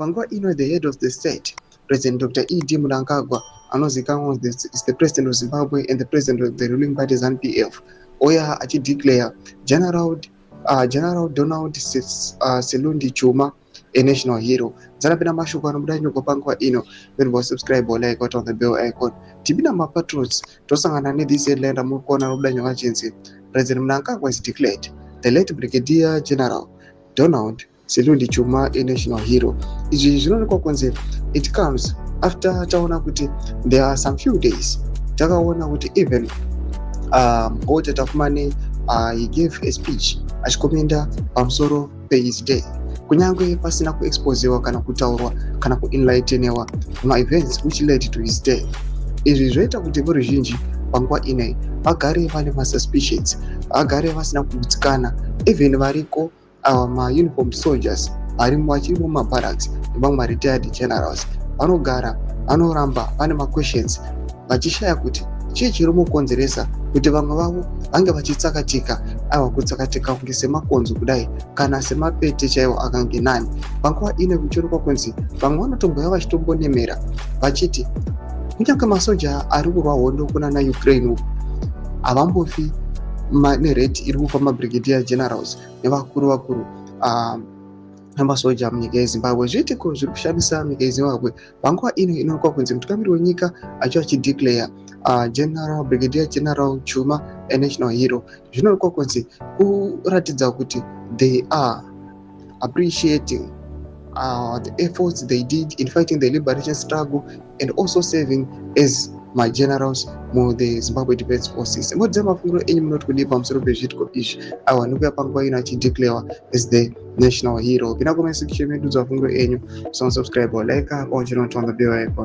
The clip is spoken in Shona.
Panguva ino, the head of the state, President Dr ED Mnangagwa, anozivikanwa is the president of Zimbabwe and the president of the ruling party ZANU PF, oya achideclare General Donald Silundi Chuma a national hero. Dzanapinda mashoko anobuda nyoko panguva ino. Then subscribe or like on the bell icon. Tipinda mapatrols, tosangana nethis headline ramuri kuona robuda nyoka chinzi "President Mnangagwa is declared the late Brigadier General Donald Silundi Chuma a national hero." Izvi zvinoonekwa kunzi it comes after taona kuti there are some few days takaona kuti even Walter Tapfumaneyi, he gave a speech achicommenta pamusoro pehis day, kunyange pasina kuexposiwa kana kutaurwa kana kuenlightenewa maevents which led to his death. Izvi zvoita kuti voruzhinji panguva inei vagare vane masuspicions, vagare vasina kugutsikana. Even variko mauniformed soldiers varimo vachiri mumabarracks nevamwe maretired generals vanogara vanoramba vane maquestions, vachishaya kuti chii chiri mukonzeresa kuti vamwe vavo vange vachitsakatika, aiwa, kutsakatika kunge semakonzo kudai kana semapete chaiwo akange nani. Panguva ino kuchionekwa kunzi vamwe vanotombouya vachitombonemera vachiti kunyange masoja ari kurwa hondo kuna naUkraine uku havambofi nerate iri kufa mabrigadier generals nevakuru vakuru nemasoja munyika yeZimbabwe. Zviitiko zviri kushamisa munyika yeZimbabwe panguva ino inoonekwa kunzi mutungamiri wenyika achideclare General Brigadier General Chuma a national hero. Zvinoonekwa kunzi kuratidza kuti they are appreciating the efforts they did in fighting the liberation struggle and also serving as magenerals muthe Zimbabwe Defense Forces. Modza mafungiro enyu, munoti kudii pamusoro pezviitiko izvi, aiwa, nekuya panguva ino achideclarewa as the national hero? Pinda comment section medu, mafungiro enyu. So subscribe or like or turn on the bell icon.